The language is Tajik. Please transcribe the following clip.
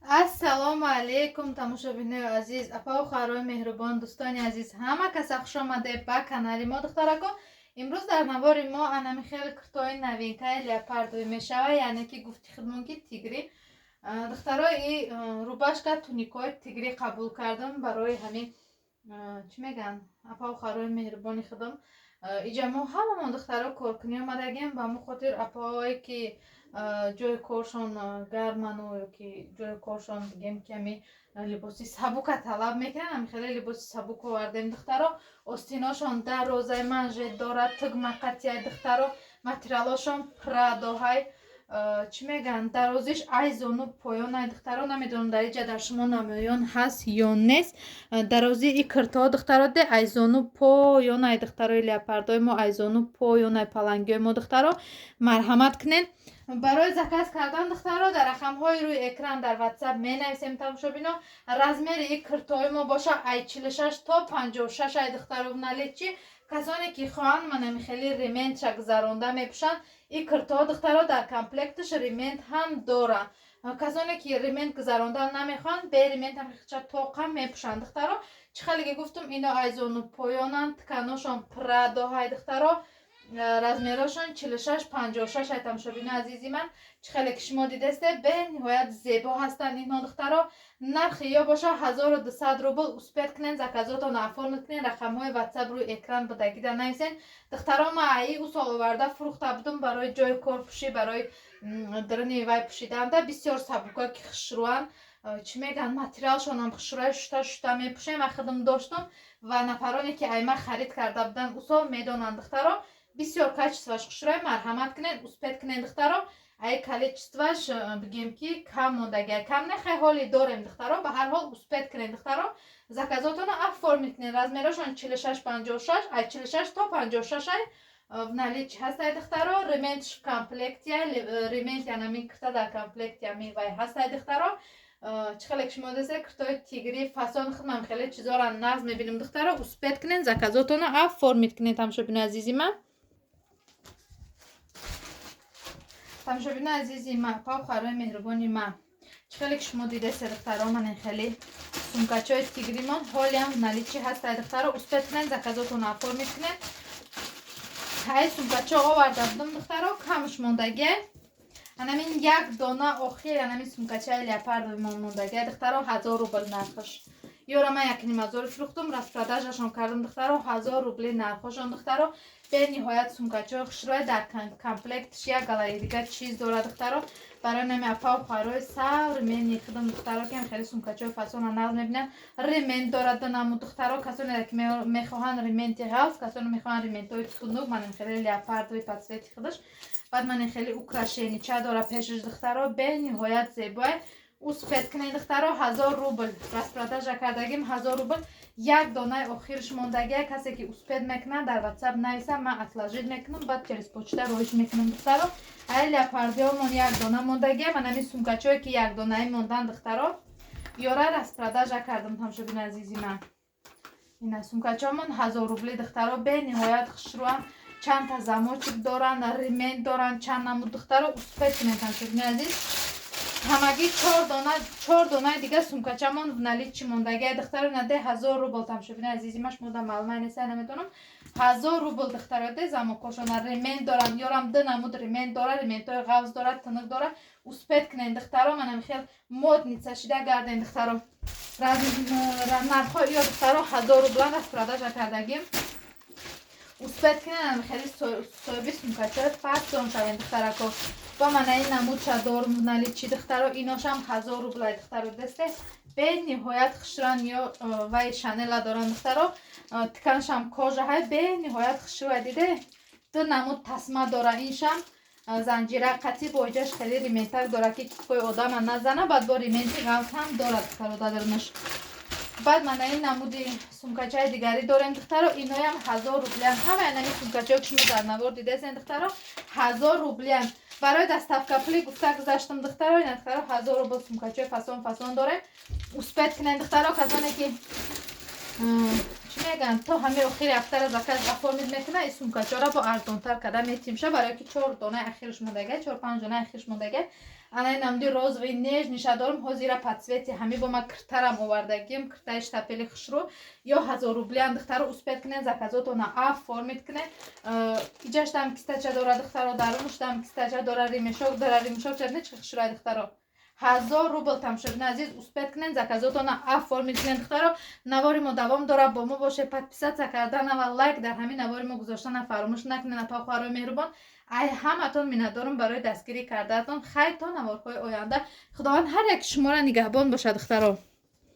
Ассалому алайкум, тамошобинои азиз, апаву хоҳарои меҳрубон, дӯстони азиз, ҳама каса хуш омадед ба канали мо. Духтарако, имрӯз дар навори мо анами хеле куртои новинкаи леопардовый мешава, яъне ки гуфти худмон ки тигрӣ. Духтаро, и рубашка, туникои тигрӣ қабул кардам барои ҳамин, чӣ мегӯянд, апаву хоҳарои меҳрубони худам. Иҷа мо ҳамамон, духтаро, коркунӣ омадагем. Ба ҳамон хотир апаое ки ҷои коршон гарману ёки ҷои коршон, бигем ки, ҳами либоси сабука талаб мекунанд, ҳами хеле либоси сабук овардем. Духтаро, остиношон дарозай, манжет дорад, тугма қатияй. Духтаро, материалошон прадоҳай, чӣ мегӯянд, дарозиш ай зону поёнай. Духтаро, намедонам, дар иҷа дар шумо намоён ҳаст ё нест дарозии и киртаҳо. Духтаро, де ай зону поёнай. Духтарои, леопардои мо ай зону поёнай, палангиҳои мо. Духтаро, марҳамат кунед барои заказ кардан. Духтаро, дар рақамҳои рӯи экран дар Ватсап менависем. Тамошобино, размери и киртаҳои мо боша ай 46 то 56 ай. Духтаро, наличии касоне ки хоҳанд, манами хеле рементша гузаронда мепӯшанд и киртаҳо. Духтаро, дар комплекташ ремент ҳам доранд. Касоне ки ремент гузарондан намехоҳанд, бе ремент ҳам хича тоқа мепӯшанд. Духтаро, чӣ хеле гуфтум, ино ай зону поёнанд, тканошон прадоҳай. Духтаро, размерошон 46 56 ай. Тамошобино азизи ман, чӣ хеле ки шумо дидесте, бениҳоят зебо ҳастанд инҳо. Духтаро, нархи ё боша 1200 рубл. Успеть кунед, заказотонро оформить кунед, рақамҳои Ватсап рӯи экран будагида нависед. Духтаро, ма аи усол оварда фурӯхта будум барои ҷои кор пӯшӣ, барои даруни вай пӯшиданда. Бисёр сабука ки хушрӯанд, чӣ мегӯянд, материалшонам хушрӯя, шута шута мепӯшем. Ма худам доштум ва нафароне ки айма харид карда буданд усол, медонанд. Духтаро, бисёр качествоаш хушрӯя. Марҳамат кунед, успеть кунед. Духтаро, ай количествоаш, бигем ки, кам мондагия, кам не, хай, ҳоли дорем. Духтаро, ба ҳар ҳол успеть кунед. Духтаро, заказотонро оформить кунед. Размерошон 46 56, ай 46 то 56 ай в наличии ҳастай. Духтаро, рементш в комплекте, ремент янами кирта дар комплекти ами вай ҳастай. Духтаро, чӣ хеле ки шумо дидед, киртои тигри фасон, худмам хеле чизоро нағз мебинем. Духтаро, успеть кунед, заказотонро оформить кунед. Тамошобинои азизи ман, тамошобинои азизи ман, апа хоҳарои меҳрубони ман, чӣ хеле ки шумо дидесе, духтаро, ман хеле сумкачои тигримон ҳолиам в наличии ҳастай. Духтаро, успеть кунед, заказотонро оформить кунед. Ай сумкачо оварда будум, духтаро, камш мондагия. Анамин як дона охир, анамин сумкачаи леопардовый мон мондагия. Духтаро, 1000 рубл нархаш. Ёра ман 1500 фурӯхтум, распродажашон кардам. Духтаро, 1000 рубли нархошон. Духтаро, бениҳоят сумкачои хушрӯя, дар комплектш як галаи дигар чиз дорад. Духтаро, барои нами апау хоҳарои современный худам, духтаро, ки хеле сумкачои фасона нағз мебинанд, ремент дорад донаму. Духтаро, касоне ки мехоҳанд ременти ғафз, касоне мехоҳанд рементҳои тунук, манам хеле леопардовый по цвети худаш. Баъд ман хеле украшенича дора пешаш. Духтаро, бениҳоят зебое. Успеть кунед. Духтаро, 1000 рубл распродажа кардагим, 1000 рубл. Як донаи охирш мондагия. Касе ки успеть мекунад, дар Ватсап нависа, ман отложить мекунам, баъд через почта роиш мекунам. Духтаро, ай леопардиомон як дона мондагия. Ман ҳамин сумкачое ки як донаи мондан, духтаро, ёра распродажа кардам. Тамошобини азизи ман, ина сумкачомон 1000 рубли. Духтаро, бениҳоят хушрӯам, чандта замочек доранд, ремент доранд чанд намуд. Духтаро, успеть кунед. Тамошобини азиз, ҳамагӣ чор дона, чор донаи дигар сумкачамон в наличии мондагия. Духтаро, наде 1000 рубл. Тамошобини азизи ма, шумо да маълума неста, намедонам. 1000 рубл, духтаро, де замокошона ремент доранд, ёрам ду намуд ремент дора, рементҳои ғафз дорад, тунук дорад. Успеть кунед, духтаро, манам хел модница шида гарден. Духтаро, нархҳои ё, духтаро, 1000 рублан распродажа кардагим. Успеть кунед, хеле соҳиби сумкачаи фасон шавем. Духтарако, ба манаи намудша дорум в наличии. Духтаро, иношам 1000 рублай. Духтаро, десте, бениҳоят хушран ё вай шанела доранд. Духтаро, тканшам кожаҳай, бениҳоят хушрӯя. Диде, ду намуд тасма дора, иншам занҷира қатӣ, бо иҷаш хеле рементак дора, ки китфои одама назана. Баъд бо ременти ғафз ҳам дорад, духтаро, дадарнаш. Баъд манаи намуди сумкачаи дигарӣ дорем. Духтаро, иноям 1000 рублиян. Ҳамаи нами сумкачао ки шумо дар навор дидесен, духтаро, 1000 рублиян. Барои доставка пули гуфта гузаштам. Духтаро, ина, духтаро, 1000 рубл сумкачаи фасон фасон дорем. Успеть кунед, духтаро, касоне ки чӣ Чӣ мегӯянд, то ҳамаи охири ҳафтара заказ оформить мекунад, и сумкачора бо арзонтар карда метимша, барое ки чор донаи ахирш мондага, чор панҷ донаи ахирш мондага. Анаи намуди розовый нежный ша дорум. Ҳозира под цвети ҳами бо ма киртарам овардагим, киртаи штапели хушрӯ, ё 1000 рублиан. Духтаро, успеть кунед, заказотона оформить кунед. Иҷаштам кистача дора, духтаро, дарунуштам кистача дора, ремешок дора. Ремешок ча чӣ хушрӯай, духтаро, 1000 рубл. Тамошобини азиз, успеть кунед, заказотона оформить кунед. Духтаро, навори мо давом дорад, бо мо бошед. Подписаться кардана ва лайк дар ҳамин навори мо гузоштана фаромӯш накунед. Апа, хоҳарои меҳрубон, ай ҳаматон миннатдорум барои дастгирӣ кардаатон. Хайр, то наворҳои оянда. Худованд ҳар яки шуморо нигаҳбон бошад, духтаро.